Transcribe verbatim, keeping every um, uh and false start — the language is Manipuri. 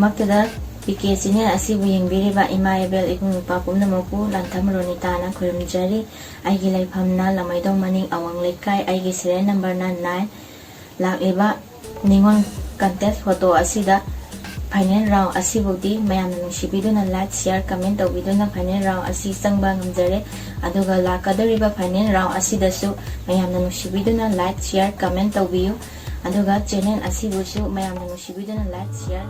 ꯃꯛꯇꯗ ꯄꯤ ꯀꯦ ꯆꯦꯅꯦꯜ ꯑꯁꯤꯕꯨ ꯌꯦꯡꯕꯤꯔꯤꯕ ꯏꯃꯥ ꯏꯕꯦꯜ ꯏꯕꯨꯡ ꯏꯄ꯭ꯋꯥ ꯄꯨꯝꯅꯃꯛꯄꯨ ꯂꯥꯟꯊꯝ ꯔꯣꯅꯤꯇꯥꯅ ꯈꯨꯔꯨꯝꯖꯔꯤ꯫ ꯑꯩꯒꯤ ꯂꯩꯐꯝꯅ ꯂꯃꯩꯗꯣꯡ ꯃꯅꯤꯡ ꯑꯋꯥꯡ ꯂꯩꯀꯥꯏ꯫ ꯑꯩꯒꯤ ꯁꯤꯔꯤꯌꯦꯜ ꯅꯝꯕꯔꯅ ꯅꯥꯏꯟ꯫ ꯂꯥꯛꯂꯤꯕ ꯅꯤꯉꯣꯜ ꯀꯟꯇꯦꯁ ꯐꯣꯇꯣ ꯑꯁꯤꯗ ꯐꯥꯏꯅꯦꯜ ꯔꯥꯎꯟ ꯑꯁꯤꯕꯨꯗꯤ ꯃꯌꯥꯝꯅ ꯅꯨꯡꯁꯤꯕꯤꯗꯨꯅ ꯂꯥꯏꯛ, ꯁꯤꯌꯥꯔ, ꯀꯃꯦꯟ ꯇꯧꯕꯤꯗꯨꯅ ꯐꯥꯏꯅꯦꯜ ꯔꯥꯎꯟ ꯑꯁꯤ ꯆꯪꯕ ꯉꯝꯖꯔꯦ꯫ ꯑꯗꯨꯒ ꯂꯥꯛꯀꯗꯧꯔꯤꯕ ꯐꯥꯏꯅꯦꯜ ꯔꯥꯎꯟ ꯑꯁꯤꯗꯁꯨ ꯃꯌꯥꯝꯅ ꯅꯨꯡꯁꯤꯕꯤꯗꯨꯅ ꯂꯥꯏꯛ, ꯁꯤꯌꯥꯔ, ꯀꯃꯦꯟ ꯇꯧꯕꯤꯌꯨ꯫ ꯑꯗꯨꯒ ꯆꯦꯅꯦꯜ ꯑꯁꯤꯕꯨꯁꯨ ꯃꯌꯥꯝꯅ ꯅꯨꯡꯁꯤꯕꯤꯗꯨꯅ ꯂꯥꯏꯛ, ꯁꯤꯌꯥꯔ,